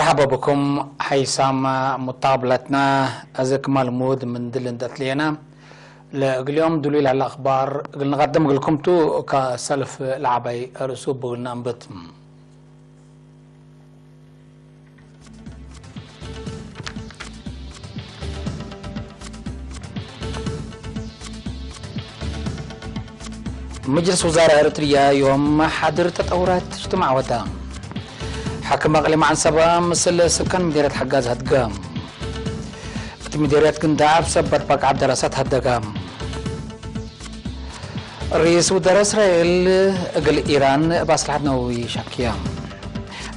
مرحبا بكم. حيثما مطابلتنا أزك ملمود من دلن دتلينا لقليوم دليل على الأخبار. قلنا قدم قلكم تو كسلف العبي رسوب قلنا أنبت. مجلس وزراء إريتريا يوم حضر تطورات اجتماع ودا. حكم أقليم عن سبا مثل سكان مديرية حجاز هدقام. مديرية كندعب سبت بقعة دراسات هدقام. رئيس وزراء إسرائيل أقل إيران بأسلحة نووية شاكية.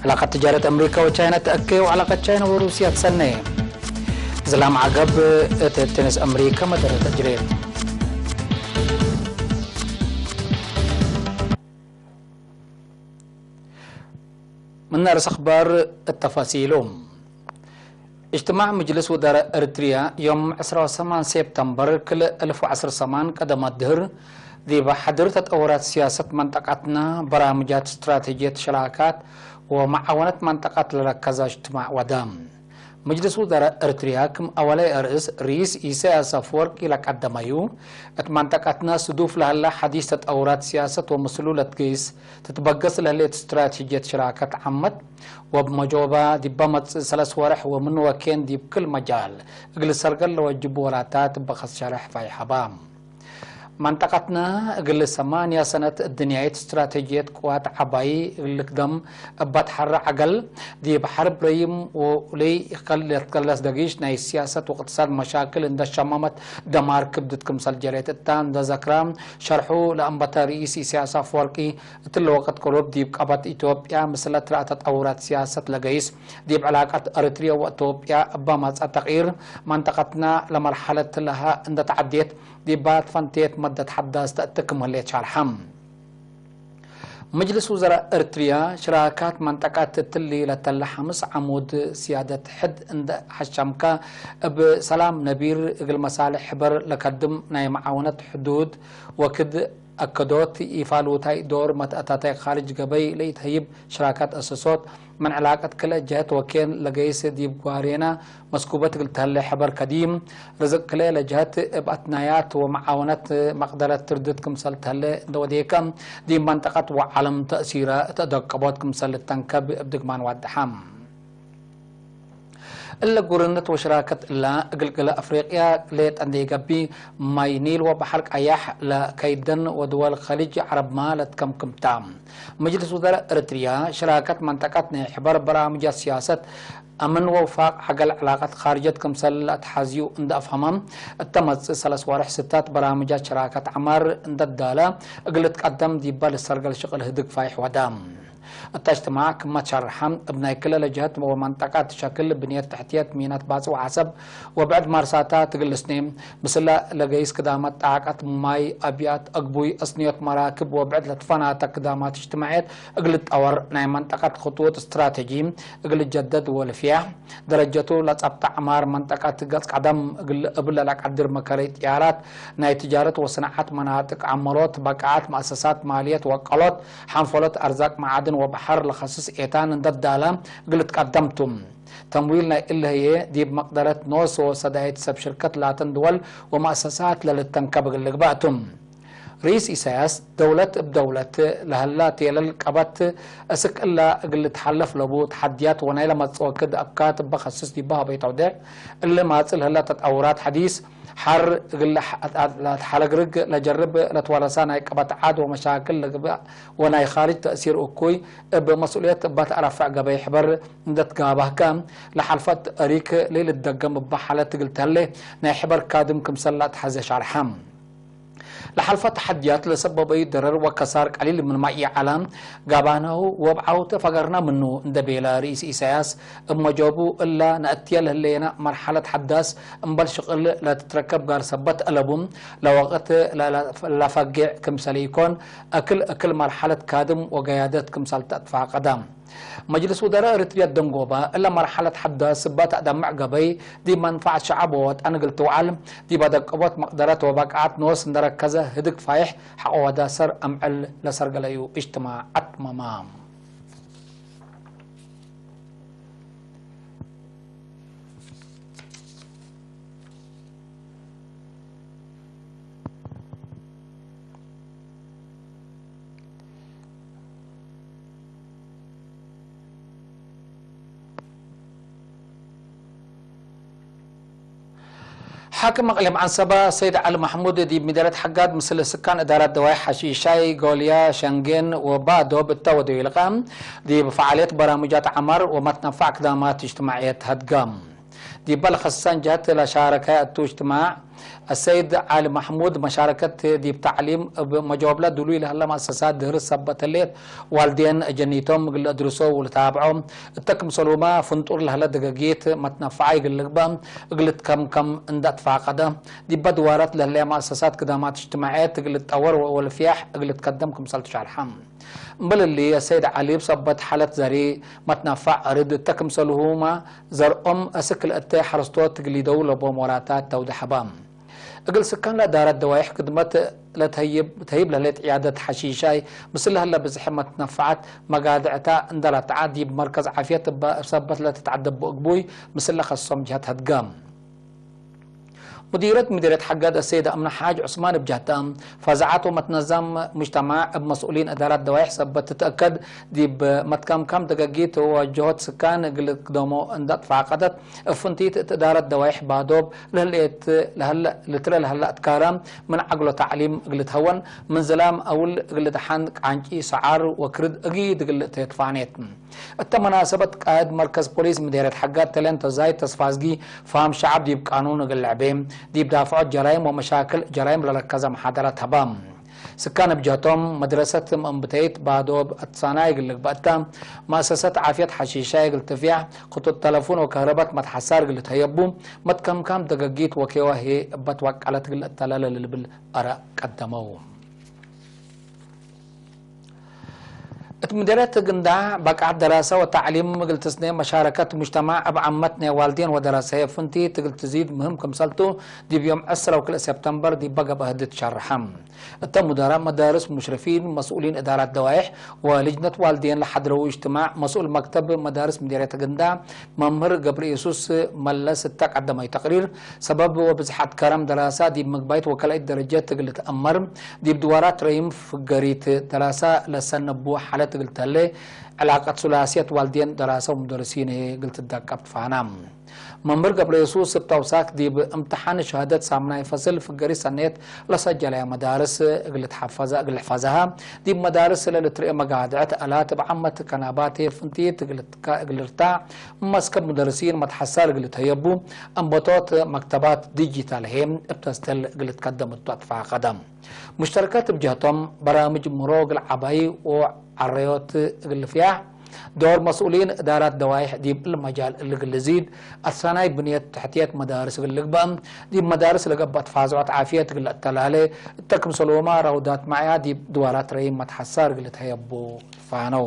علاقة تجارة أمريكا وتشاينا تأكي وعلاقة تشاينا وروسيا تسني. زلام عقب تنس أمريكا مدرة تجريد. من رأس أخبار التفاصيل. اجتماع مجلس وزراء إريتريا يوم عشرة وثمان سبتمبر كل ألف وعشر سمان قدم الدهر ذي بحضر تطورات سياسة منطقتنا، برامجات استراتيجية شراكات ومعاونة منطقة لركز اجتماع ودام. مجلس وزراء إريتريا كم أولي أرئيس رئيس إيساياس أفوركي لك قدميو ات منطقتنا صدوف لهلا حديث تطورات سياسة ومسلولة قيس تتبقص لهلية استراتيجية شراكة عمت وبمجوبة دي بمت سلس ورح ومن وكين دي بكل مجال. اقل سرقل لوجب وراتات بخص شرح فاي حبام. منطقتنا اقل ثمانية سنة الدنيا استراتيجية قوات عباي اقل قدم ابات حر عقل دي بحرب ريم ولي يخل يتقلس دقيش ناي سياسة واقتصاد مشاكل عند الشمامة دمار كبدت كمسل جريت التان دا ذكرام شرحو لأنبتا رئيس سياسة فورقي እቲ ለወቐት ቅሩብ ዲብ ቀበት ኢትዮጵያ ምስለ ትረኣ ተጠውራት ስያሰት ለገይስ ዲብ ዕላቀት ኤርትርያ ወኢትዮጵያ እባ ማጻ ተቕይር መንጠቀትና ለመርሐለት ለሃ እንደ ተዓዴት ዲባ ትፈንቴት መደት ሐዳስ ተእትክ ምህሌት ሻርሐም። መጅልስ ውዘራእ ኤርትርያ ሽራካት መንጠቀት እትሊ ለተለ ሐምስ ዓሙድ ስያደት ሕድ እንደ ሐሻምካ እብ ሰላም ነቢር እግል መሳልሕ ሕበር ለከድም ናይ መዓውነት ሕዱድ ወክድ ኣከዶት ኢፋሉታይ ዶር መትኣታታይ ኻርጅ ገበይ ለኢትሀይብ ሽራካት ኣሰሶት ምን ዕላቀት ክለ ጀህት ወኬን ለገይስ ዲብ ጓሬና መስኩበት እግል ተህለ ሐበር ከዲም ርዝቅ ክለ ለጀህት እብ ኣትናያት ወመዓወነት መቅደረት ትርድት ክምሰል ተህለ እንደወዴከ ዲብ መንጠቀት ወዓለም ተእሲረ እተ ደቀቦት ክምሰል ልተንከብ እብ ድግማን ዋድሓም። እለ ጉርነት ወሽራከት እላ እግል ገለ አፍሪቅያ ሌጠ እንዴ ገቢ ማይ ኒል ወበሐር ቀያሕ ለከይደን ወድወል ከሊጅ ዐረብማ ለትከምክምታ። መጅልስ ውዘራእ ኤርትርያ ሽራከት መንጠቀት ናይ ሕበር በራምጃት ስያሰት አምን ወውፋቅ ሐገል ዕላቀት ካርጀት ክምሰል ለአትሐዝዩ እንደ አፍሀመ እተ መጽእ ሰለስ ወርሕ ስታት በራምጃት ሽራከት ዐማር እንደዳለ እግል ትቀደም ዲባ ልሰርገል ሽቅል ህድግ ፋይሕ ወዳ። እታ እጅትማዕ ክመ ትሸርሐ፣ እብ ናይ ክለ ለጀሀት ወመንጠቀት ሸክል ብንየት ተሕትየት ሚናት ባጽዕ ወዐሰብ ወብዕድ ማርሳታ ትግል ስኔ፣ ምስለ ለገይስ ክዳመት ጣቀት ማይ፣ አብያት፣ አግቡይ፣ አስንዮት መራክብ ወብዕድ ለትፈናተ ክዳማት እጅትማዕየት እግል ልጠወር፣ ናይ መንጠቀት ክጡጥ ስትራቴጂ እግል ልጀደድ ወልፍያሕ ደረጀቱ ለጸብጠ ዐማር መንጠቀት ገጽ ቀደም እግል እብል ለቀድር መከረይ ጥያራት ናይ ትጃረት ወስንዓት መናጥቅ ዐመሮት በቃዓት መአሰሳት ማልየት ወቀሎት ሐንፈሎት አርዛቅ መዓድን ወበሐር ለኸስስ ኤታን እንደዳለ እግል ልትቀደም ቱ። ተምዊል ናይ እለ ህዬ ዲብ መቅደረት ኖስ ወሰዳይት ሰብ ሽርከት ላተን ድወል ወመአሰሳት ለልተንከብ እግል ልግባእ ቱ። ርኢስ ኢሳያስ፣ ደውለት እብ ደውለት ለሀላ ቴለል ቀበት እስክ እላ እግል ልትሓለፍ ለቡ ተሓድያት ወናይ ለመጽኦ ክድ አካት እበ ከስስ ዲበ ሀበይ ተውዴዕ፣ እሊ ማጽእ ለሀላ ተጣውራት ሐዲስ ሐር እግል ለትሓለግርግ ለጀርብ ለትወረሳ ናይ ቀበት ዓድ ወመሻክል ለግብእ ወናይ ካርጅ ተእሲር እኩይ እብ መስኡልየት እባ ተአረፍዕ ገበይ ሕበር እንደ ትጋባህከ፣ ለሓልፈት እሪክ ለኢልትደገም እባ ሓለት እግል ተህሌ ናይ ሕበር ካድም ክምሰል ለአትሐዜ ሻርሐ። ለሐልፈ ተሐድያት ለሰበበዩ ደረር ወከሳር ቀሊል ምንማ ኢዐለ፣ ጋባናሁ ወብዓውተ ፈገርና ምኑ እንደ ቤለ ርኢስ ኢሳያስ፣ እብ መጆቡ እላ ነአትየ ለህሌነ መርሐለት ሐዳስ እምበል ሽቅል ለትትረከብ ጋር ሰበት አለቡ፣ ለወቅት ለፈጌዕ ክምሰል ኢኮን፣ እክል እክል መርሐለት ካድም ወገያደት ክምሰል ተአትፋቀደ። መጅልስ ውደራእ ኤሪትርያ ደንጎበ፣ እለ መርሐለት ሐዳስ እባ ተአደምዕ ገበይ፣ ዲብ መንፈዐት ሸዐብ ወወጠን እግል ትውዐል፣ ዲብ አደቀቦት መቅደረት ወበቃዐት ኖስ እንደረከዘ ህድግ ፋይሕ ሐቆ ወዳሰር አምዕል ለሰርገለዩ እጅትማዕ አትመመ። ሓክም ኣቕሊም ዓንሰባ ሰይድ ዓሊ ማሕሙድ ዲብ ሚደረት ሓጋድ ምስል ስካን እዳራት ደዋይ ሓሺሻይ ጎልያ ሸንጌን ወባዶብ እተወደዩ ልቃ ዲብ ፈዓልየት በራሙጃት ዓማር ወመትነፋዕ ክዳማት እጅትማዕየት ሀድጋም ዲባ ለኸሳን ጀህት ለሻረካይ እቱ እጅትማዕ السيد علي محمود مشاركة ديب تعليم بمجواب لا دلوي لهلا مؤسسات دهر السبت الليت والدين جنيتهم قل أدرسوا ولتابعوا التكم سلوما فنطور لهلا دقاقيت متنفعي قل لقبا قلت كم كم اندت فاقدة ديب دوارات لهلا مؤسسات قدامات اجتماعية قلت أور والفياح قلت قدم كم سلت شرحم እምበለሊ ሰይድ ዓሊ ብሰበት ሓለት ዘሪ መትናፋዕ ርድ እተ ክምሰልሁማ ዘርኦም እስክ ለእተ ሓረስቶት ግሊደው ለቦም ወራታት ተውደ ሓባ። እግል ስካን ለዳረት ደዋይሕ ክድመት ለተህይብ ለህሌት ዕያደት ሓሺሻይ ምስል ለህለ ብዝሒ መትነፋዓት መጋድዕታ እንዳላተዓ ዲብ መርከዝ ዓፍየት እባ እብ ሰበት ለተትዓደቡ እግቡይ ምስል ለኸሶም ጀህት ሀድገም። مديرة مديرية حقاد السيدة أمنة حاج عثمان بجهتها فزعت ومتنظم مجتمع بمسؤولين إدارات دوائح سبت تتأكد دي بمتكم كم دقاقيت وجهت سكان قلت قدومو اندت فعقدت فنتيت إدارة دوائح بادوب لهلئت لهل لترى لهلا أتكارا من عقل تعليم قلت هون من زلام أول قلت حان عنجي سعار وكرد أجيد قلت تفانيت. እተ መናሰበት ቃእድ መርከዝ ፖሊስ ምዴረት ሓጋድ ተለን ተዛይ ተስፋዝጊ ፋም ሸዓብ ዲብ ቃኑን እግል ልዕቤ ዲብ ዳፍዖት ጀራይም ወመሻክል ጀራይም ለረከዘ መሓደራት ሀባ። ስካን እብ ጀህቶም መድረሰት ምእንብተይት ባዶ እትሳናይ እግል ልግበእታ መእሰሰት ዓፍየት ሓሺሻይ እግል ትፊያ ክጡጥ ተለፉን ወከህረበት መትሓሳር እግል ልትሀየቡ መትከምካም ደገጊት ወኬዋ ሄ እበት ዋቃለት እግል እተለለ ልልብል ኣረ ቀደመው። እት ምደረት ግንዳ በቃት ደራሰ ወተዕሊም እግል ትስኔ መሻረከት ሙጅተማዕ እብ ዓመት ናይ ዋልዴን ወደራሰ ፍንቲ ትግል ትዚድ ምህም ክምሰልቱ ዲብ ዮም ዕስራ ወክልእ ሰፕተምበር ዲበ ገብአ ህድት ሸርሐ። እተ ሙደራ መዳርስ ሙሽርፊን መስኡሊን እዳራት ደዋይሕ ወልጅነት ዋልዴን ለሓድረው እጅትማዕ መስኡል መክተብ መዳርስ ምዴረት ግንዳ መምህር ገብረ ኢየሱስ መለስ እተ ቀደማይ ተቅሪር ሰበብ ወብዝሓት ከረም ደራሳ ዲብ ምግባይት ወከላይት ደረጀት እግል ትአመር ዲብ ድዋራት ረይም ፍገሪት ደራሳ ለሰነቡ ሓለት እግል ተለ ዕላቀት ሱላስየት ዋልዴን ደራሳ ወሙደርሲን እግል ትደቀብ ትፋና። መምህር ገብረ የሱስ እብ ተውሳክ ዲብ እምትሓን ሸሃደት ሳምናይ ፈስል ፍገሪት ሰኔት ለሰጀለያ መዳርስ እግል ትሓፈዛ እግል ሕፈዛሃ ዲብ መዳርስ ለልትርኤ መጋድዐት አላት እብ ዓመት ከናባቴ ፍንቲት እግል ትካ እግል ርታዕ መስከብ ሙደርሲን መትሓሳር እግል ተየቡ፣ እንበቶት መክተባት ዲጂታል ሄ እብ ተስተል እግል ትከደም እቱ ኣትፋቀደ። ሙሽተረከት እብ ጀህቶም በራምጅ ምሮ እግል ዓባይ ወዓረዮት እግል ፍያሕ፣ ዶር መስኡሊን እዳራት ደዋይሕ ዲብ እል መጃል እልግል ልዚድ፣ ኣሳናይ ብንየት ትሕትየት መዳርስ እግል ልግበእ፣ ዲብ መዳርስ ለገበት ፋዝዖት ዓፍየት እግል ለእተላለ፣ እተ ክምሰልወማ ራውዳት ማዕያ ዲብ ድዋራት ረይም መትሓሳር እግል ተየቡ ፋነው።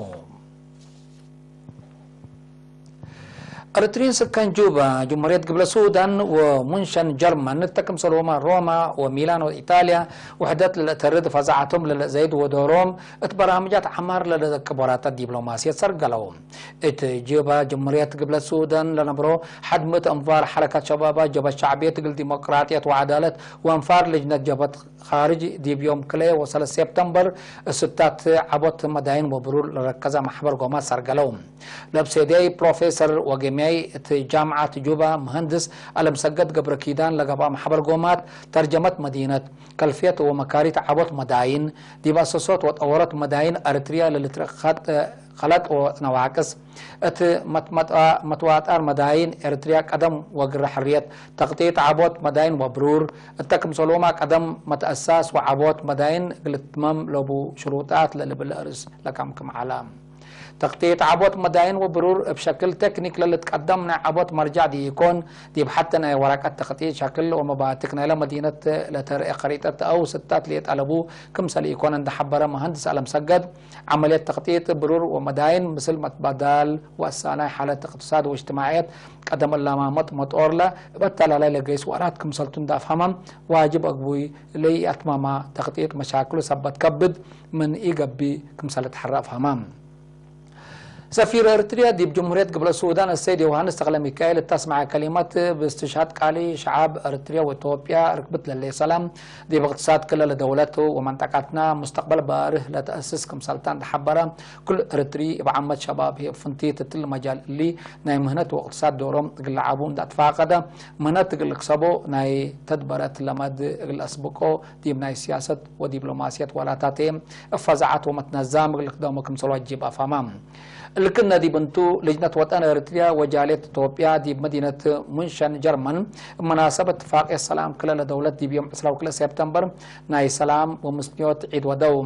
እርትሪን ስከን ጁባ፣ ጅምሁርየት ግብለ ሱዳን ወሙንሸን ጀርመን፣ እተ ክምሰልወማ ሮማ ወሚላን ወኢጣልያ፣ ውሕደት ለለእተርድ ፈዛዓቶም ለለእዘይድ ወዶሮም እት በራምጃት ዓማር ለለዘቅብ ወራታት ዲፕሎማስየት ሰርገለው። እት ጁባ ጅምሁርየት ግብለ ሱዳን ለነብሮ ሓድ ምእት እንፋር ሓረካት ሸባባ ጀብሀት ሸዕብየት እግል ዲሞቅራጥየት ወዓዳለት ወእንፋር ልጅነት ጀብሀት ኻርጅ ዲብ ዮም ክልኤ ወሰለስ ሴፕተምበር እስታት ዓቦት መዳይን ወብሩር ለረከዘ ማሕበር ጎማት ሰርገለው። ለብሴድያይ ፕሮፌሰር ወገምያይ እት ጃምዓት ጁባ መሀንድስ ኣለምሰገድ ገብረኪዳን ለገብአ ማሕበር ጎማት ተርጀመት መዲነት ከልፍየት ወመካሪት ዓቦት መዳይን ዲብ ኣሰሶት ወጠወሮት መዳይን ኣርትርያ ለልትረኸጥ ኸለጥ ወነዋቅስ እት መትዋጣር መዳይን ኤርትርያ ቀደም ወግረ ሕርየት ተቅጢጥ ዓቦት መዳይን ወብሩር እተ ክምሰሎማ ቀደም መትአሳስ ወዓቦት መዳይን ግልትመም ለቡ ሽሩጣት ለልብል ርእስ ለከምክም ዓላ። ተቅጢጥ ዓቦት መዳይን ወብሩር እብ ሸክል ቴክኒክ ለልትቀደም ናይ ዓቦት መርጃዕ ዲኢኮን ዲብ ሓተ ናይ ወረቀት ተቅጢጥ ሸክል ወመባትክ ናይለ መዲነት ለተርኤ ከሪጠት አው ስታት ሌጠለቡ ክምሰል ኢኮን እንደሓበረ መሀንድስ ኣለምሰገድ ዓመልየት ተቅጢጥ ብሩር ወመዳይን ምስል መትባዳል ወእሳናይ ሓለት እቅትሳድ ወእጅትማዕየት ቀደም እላማመጥ መጦርለ እብ ኣተላላይ ለገይስ ወራት ክምሰልቱ እንዳ ኣፍሃማም ዋጅብ ኣግቡይ ለይኣትማማ ተቅጢጥ መሻክሉ ሰበት ከብድ ምን ኢገቢ ክምሰለ ተሐረ ኣፍሃማም። ሰፊር ኤርትርያ ዲብ ጅምሁርየት ግብረ ሱዳን ሰይድ ዮሃንስ ተኽለ ሚካኤል እታስምዐ ከሊመት፣ ብስትሽሃድ ቃሊ ሸዓብ ኤርትርያ ወኢትዮጵያ ርክብት ለለየ ሰላም ዲብ እቅትሳድ ክልለ ደውለት ወመንጠቃትና ሙስተቅበል ባርህ ለተአስስ ክምሰልታ እንዳሓበረ፣ ኩሉ ኤርትሪ እብ ዓመት ሸባብ ህይ ፍንቲ ትትል መጃል እሊ ናይ ምህነት ወእቅትሳድ ዶሮም እግል ለዓቡ እንዳትፋቀደ፣ ምህነት እግል ልክሰቦ ናይ ተድበረት ለመድ እግል አስብቆ ዲብ ናይ ሲያሰት ወዲብሎማሲየት ዋላታቴ እፈዛዓት ወመትነዛም እግል ልክደሞ ክምሰል ዋጅብ አፋማ። እልክነ ዲብ እንቱ፣ ልጅነት ወጠን ኤርትርያ ወጃልየት ኢትዮጵያ ዲብ መዲነት ሙንሸን ጀርመን፣ እብ መናሰበት ትፋቅየት ሰላም ክለለ ደውለት ዲብ ዮም ዕስራ ወክልኤ ሴፕተምበር ናይ ሰላም ወምስንዮት ዒድ ወደው።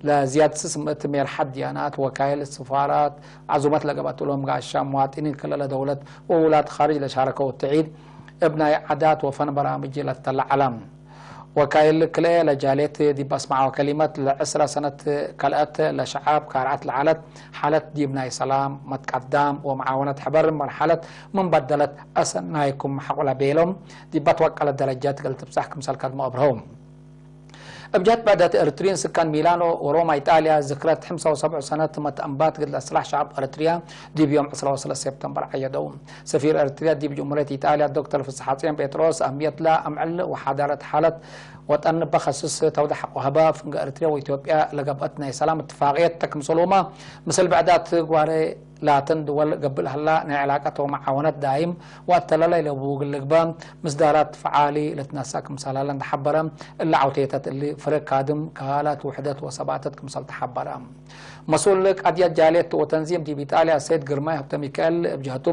ለዝያድ ስስ ምእት ሜርሓት ዲያናት ወካይል ስፋራት ዓዙመት ለገብአት እሎም ጋሻ ሙዋጢኒን ክለለ ደውለት ወውላድ ኻርጅ ለሻረከው እት ዒድ እብ ናይ ዓዳት ወፈን በራምጅ ለተለዓለ። ወካይል ክልኤ ለጃሌት ዲብ አስመዓወ ከሊመት፣ ለዕስራ ሰነት ከልአት ለሸዓብ ካርዓት ለዓለት ሓለት ዲብ ናይ ሰላም፣ መትቀዳም ወመዓወነት ሕበር መርሓለት ምን በደለት አሰናይኩም ሐቁላ ቤሎም፣ ዲብ አትወቀለት ደረጃት እግል ትብጻሕ ክምሰል ከድሞ አብርሀው። እብ ጀህት ብዕደት ኤርትሪን ስካን ሚላኖ ወሮማ ኢጣልያ ዝክረት ሐምሳ ወሰብዑ ሰነት መትአንባት ግድለ ስላሕ ሸዓብ ኤርትርያ ዲብ ዮም ዕስራ ወሰለስተ ሴፕተምበር ዓየደው። ሰፊር ኤርትርያ ዲብ ጅምሁርየት ኢጣልያ ዶክተር ፍስሓጽዮን ጴጥሮስ፣ አህምየትላ አምዕል ወሓዳረት ሓለት ወጠን በኸስስ ተውዳሕ ወሀበ፣ ፍንገ ኤርትርያ ወኢትዮጵያ ለገብአት ናይ ሰላም እትፋቅየት ተክምሰሉማ፣ ምስል ብዕዳት ጓረ ላተን ድወል ገብእ ለሀላ ናይ ዕላቀት ወመዓወነት ዳይም ወአተላላይ ለቡ እግል ልግበ ምስዳራት ፈዓሊ ለትነሳ ክምሰል ሀለ እንደሐበረ፣ እለ ዐውቴተት እሊ ፍረ ካድም ከሃላት ውሕደት ወሰባተት ክምሰል ተሐበረ። መስኡል ቃድያት ጃልየት ወተንዚም ዲብ ኢጣልያ ሰይድ ግርማይ ሀብተሚካኤል እብ ጀህቱ፣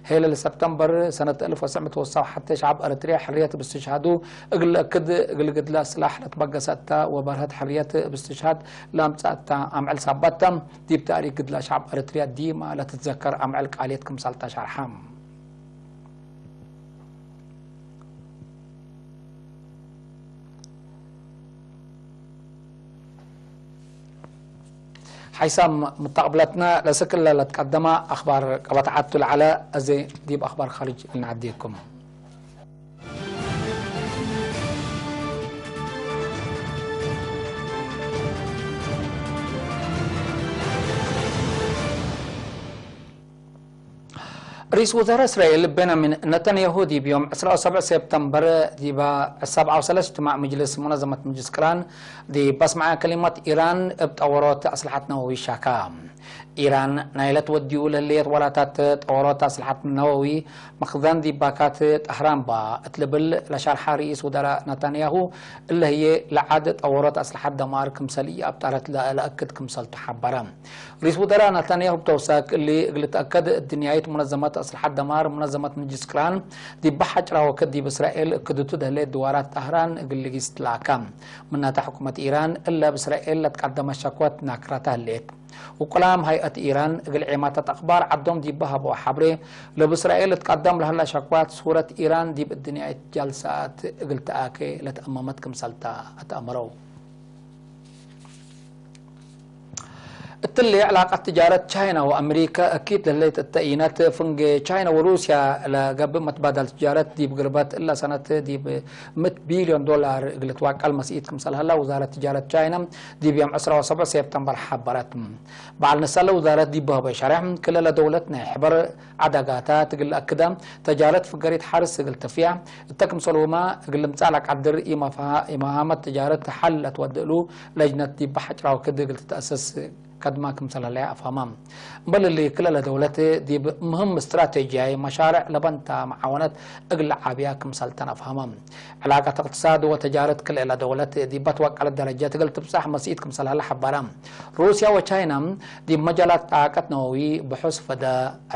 ሄለል ሰፕተምበር ሰነት አልፍ ወትስዕ ምእት ወሰብዓ ወሐምሳን ሸዓብ ኤረትርያ ሕርየት ብስትሽሃዱ እግል ለእክድ፣ እግል ግድለ ስላሕ ለትበገሰ እተ ወበርሀት ሕርየት ብስትሽሃድ ለአምጸአ እተ አምዕል ሳባተ፣ ዲብ ተእሪክ ግድለ ሸዓብ ኤረትርያ ዲማ ለትትዘከር አምዕል ቃልየት ክምሰል ተሻርሐ። ሓይሳም ሙተቅብለትና ለስክለ ለትቀደማ አኽባር ቀበትዓቱ ለዐለ፣ እዚ ዲብ አኽባር ኻርጅ ልንዓድየኩም። ርኢስ ውዘራ እስራኤል ቤንያሚን ነታንያሁ ዲብ ዮም ዕስራ ወሰብዕ ሴፕተምበር ዲብ ሰብዓ ወሰለስተ እጅትማዕ ምጅልስ ሙነዘመት ምጅልስ ቅራን ዲብ አስመዐ ከሊመት፣ ኢራን እብ ጠወሮት አስልሐት ነወዊ ሻካ። ኢራን ናይ ለትወድዩ ለህለየት ዋላታት ጠወሮት አስልሐት ነወዊ መክዘን ዲብ ባካት ጠህራን ባ እት ልብል ለሻርሐ ርኢስ ውዘራ ነታንያሁ፣ እለ ህዬ ለዓድ ጠወሮት አስልሐት ደማር ክምሰል ኢአብጠረት ለአክድ ክምሰልቱ ሐበረ። ርኢስ ውዘራ ናታንያሁ ብተውሳክ እሊ እግል ልትአከድ፣ እድንያይት ሙነዘመት አስልሐት ደማር፣ ሙነዘመት ምጅልስ ቅራን፣ ዲብ ሐጭራ ወክድ ዲብ እስራኤል እክድቱ ደህሌት ድዋራት ጣህራን እግል ልጊስ ትላካ። ምናተ ሕኩመት ኢራን እለ እብ እስራኤል ለትቀደመ ሸክወት ናክራታ ህሌት። ውቁላም ሀይአት ኢራን እግል ዔማታት አኽባር ዐዶም ዲብ ሀበዎ ሐብሬ፣ ለእብ እስራኤል ልትቀደም ለሀላ ሸክዋት ሱረት ኢራን ዲብ እድንያይት ጃልሳት እግል ተአኬ ለትአመመት ክምሰልታ አትአመረው። እትሊ ዕላቀት ትጃረት ቻይና ወአምሪከ እኪት ለህሌት እተ ኢነት፣ ፍንጌ ቻይና ወሩስያ ለገብእ መትባዳል ትጃረት ዲብ ግርበት እለ ሰነት ዲብ ምእት ቢልዮን ዶላር እግል ልትዋቀል መስኢት ክምሰል ሀላ ውዛረት ትጃረት ቻይና ዲብ ዮም ዕስራ ወሰብዕ ሴፕተምበር ሐበረት። በዓል ንሳለ ውዛረት ዲብ በህበ ሸርሕ፣ ክልለ ደውለት ናይ ሕበር ዐዳጋታት እግል ለአክደ፣ ተጃረት ፍገሪት ሐርስ እግል ትፍያ፣ እተ ክምሰልሁማ እግል ልምጻእ ለቀድር ኢመፋ-፣ ኢመሃመት ትጃረት ሐል ለትወድእሉ ለጅነት ዲብ ሐጭራው ክድ እግል ትትአሰስ ከድማ ክምሰል ሀለያ አፍሀማ። እምበል እሊ ክልለ ደውለት ዲብ ምህም እስትራቴጂያይ መሻርዕ ለበንታ መዓወነት እግል ለዓብያ ክምሰልተን አፍሀማ። ዕላቀት እቅትሳድ ወተጃረት ክልኤ ለደውለት ዲብ በትወቀለት ደረጀት እግል ትብጻሕ መስኢት ክምሰል ሀለ ሐበረ። ሩስያ ወቻይና ዲብ መጃላት ጣቀት ነወዊ፣ ብሑስ ፈደ፣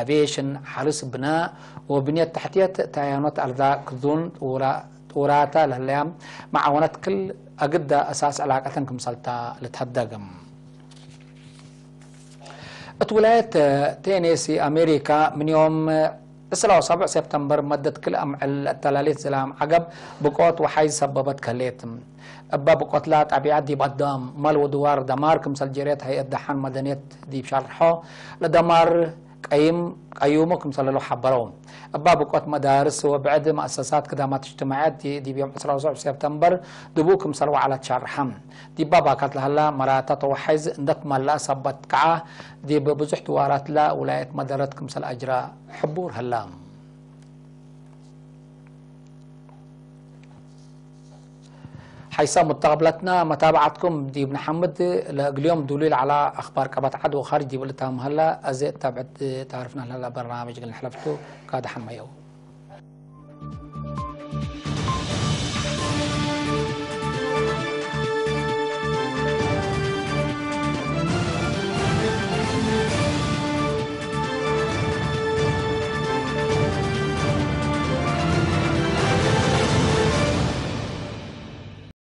አቪዬሽን፣ ሐርስ ብናእ ወብንየት ተሕትየት፣ ታያኖት አርዛቅ፣ ክዙን፣ ጥውራ-፣ ጥውራታ ለህለያ መዓወነት ክል አግዳ አሳስ ዕላቀተን ክምሰልታ ልትሀደግ። እት ውላየት ቴኔሲ አሜሪካ ምን ዮም ዕስራ ወሰብዕ ሴፕተምበር መደት ክል አምዕል አተላሌት ዝላም ዐገብ ብቆት ወሓይዝ ሰበበት ከህሌት። እበ ብቆትላ ጣቢዐት ዲብ አዳም፣ ማል ወድዋር ደማር ክምሰል ጀርየት ሀይአት ደሓን መደንየት ዲብ ሸርሖ፣ ለደማር ቀይም ቀዩሙ ክምሰለሎ ሓበረው። እባ ብቆት መዳርስ ወብዕድ ማእሰሳት ክዳማት እጅትማዕያት ዲ- ዲብ ዮም ዕስራ ወሰብ ሰፕተምበር ድቡ ክምሰል ወዓላት ሻርሓም። ዲባ ባካት ለሃላ መራታ ተወሓይዝ እንደት ማላ ሰባት ከዓ ዲብ ብዙሕ ድዋራት ላ ውላየት መደረት ክምሰል ኣጅራ ሕቡር ህላ። ሓይሳ ሙተቐብለትና መታብዓትኩም ዲብ ንሓምድ ለእግልዮም ዱሉይ ለዓላ ኣኽባር ቀባት ዓድ ወኻሪጅ ዲብል እታ ምህላ ኣዘ ታብዕት ታርፍና ለላ በርናመጅ ግል ንሕለፍቱ ካደ ሓመየው።